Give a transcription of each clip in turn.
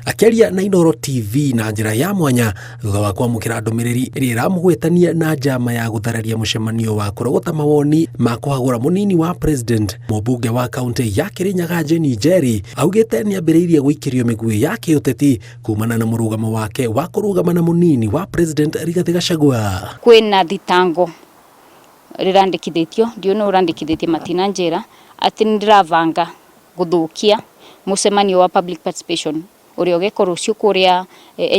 Akĩaria na Inooro TV na njĩra ya mwanya thutha wa kwamũkĩra ndũmĩrĩri ĩrĩa ĩramũgwetania na njama ya gũthararia mũcemanio wa kũrogota mawoni ma kũhagũra mũnini wa president, mũmbunge wa kaunti ya Kirinyaga Jane Njeri augĩte nĩambĩrĩirie gũikĩrio mĩguĩ ya kĩũteti kumana na mũrũgamo wake wa kũrũgama na mũnini wa president Rigathĩ Gachagua. Kwĩna thitango rĩrandĩkithĩtio, ndiũĩ nũ ũrandĩkithĩtie matinanjĩra, atĩ nĩ ndĩrabanga gũthũkia mũcemanio wa public participation ũrĩa ũgekwo rũciũ kũrĩa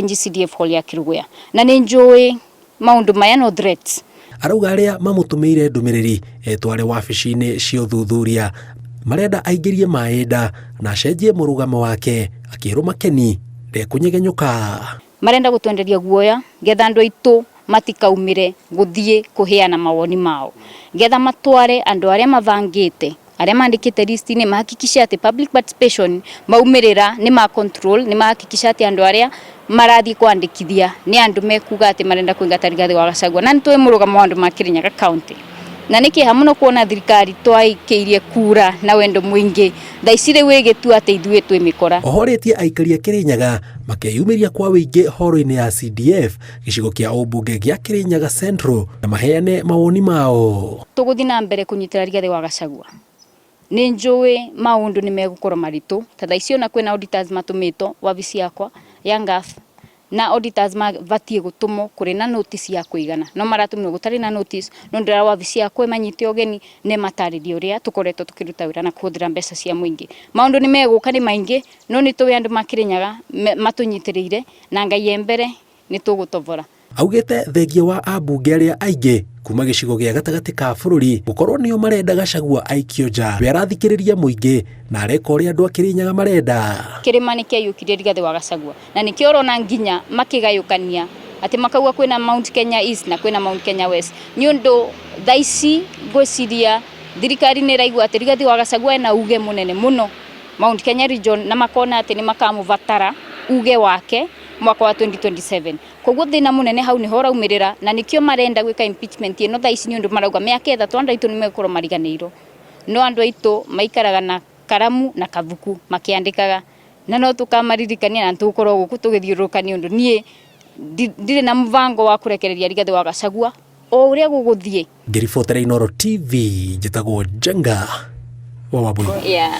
NGCDF hall ya Kiruguya. Na nĩ njũĩ maũndũ maya no threats. Arauga arĩa mamũtũmĩire ndũmĩrĩri etware wabici-inĩ cia ũthuthuria marenda aingĩrie maĩ nda na acenjie mũrũgamo wake akĩrwo Makeni ndekũnyegenyũka. Marenda gũtwenderia guoya getha andũ aitũ matikaumĩre gũthiĩ kũheana mawoni mao, getha matware andũ arĩa mabangĩte, arĩa mandĩkĩte list-inĩ mahakikishe atĩ public participation maumĩrĩra nĩ ma control, nĩ mahakikisha atĩ andũ arĩa marathiĩ kwandĩkithia nĩ andũ mekuga atĩ marenda kũingata Rigathĩ wa Gachagua. Na nĩ tũĩ mũrũgamo wa andũ ma Kirinyaga County. Na nĩ kĩeha mũno kuona thirikari twaikĩirie kura na wendo mũingĩ thaa ici rĩu ĩgĩtua atĩ ithuĩ twĩ mĩkora. Ohorĩtie aikari a Kirinyaga makeyumĩria kwa wĩingĩ horo-inĩ ya CDF gĩcigo kĩa ũmbunge gĩa Kirinyaga Central na maheane mawoni mao. Tũgũthiĩ na mbere kũnyitĩra Rigathĩ wa Gachagua. Nĩ njũĩ maũndũ nĩ megũkorwo maritũ ta thaa ici ona kwĩna auditors matũmĩtwo wabici yakwa ya NGAAF na auditors mabatiĩ gũtũmwo kũrĩ na notice ya kũigana no maratũmirwo gũtarĩ na notice no ndĩra wabici yakwa ĩmanyite ũgeni na ĩmatarĩrie ũrĩa tũkoretwo tũkĩruta wĩra na kũhũthĩra mbeca cia mũingĩ. Maũndũ nĩ megũka nĩ maingĩ no nĩ tũĩ andũ ma Kĩrĩnyaga matũnyitĩrĩire na Ngai e mbere nĩ tũgũtobora. Augĩte thengia wa ambunge arĩa aingĩ kuma gĩcigo gĩa gatagatĩ ka bũrũri gũkorwo nĩo marenda Gachagua aikio nja, we arathikĩrĩria mũingĩ na areka ũrĩa andũ a Kĩrĩnyaga marenda. Kĩrĩma nĩ kĩaiyũkirie Rigathĩ wa Gachagua na nĩkĩo ũrona nginya makĩgayũkania atĩ makauga kwĩna Mount Kenya East na kwĩna Mount Kenya West nĩ ũndũ thaa ici ngwĩciria thirikari nĩ ĩraigua atĩ Rigathĩ wa Gachagua ena uge mũnene mũno Mount Kenya region na makona atĩ nĩ makamũbatara uge wake mwaka wa 2027. Koguo thĩna mũnene hau nĩho ũraumĩrĩra na nĩkĩo marenda gwĩka impeachment ĩno thaa ici nĩ ũndũ marauga mĩaka 3 andũ aitũ nĩ megũkorwo mariganĩirwo. No andũ aitũ maikaraga na karamu na kabuku makĩandĩkaga na no tũkamaririkania na tũgũkorwo gũkũ tũgĩthiũrũrũka nĩ ũndũ niĩ ndirĩ na mũbango wa kũrekereria Rigathĩ wa Gachagua o ũrĩa gũgũthiĩ. Ngĩribotera Inooro TV njĩtagwo Njenga wa Wambui. Yeah.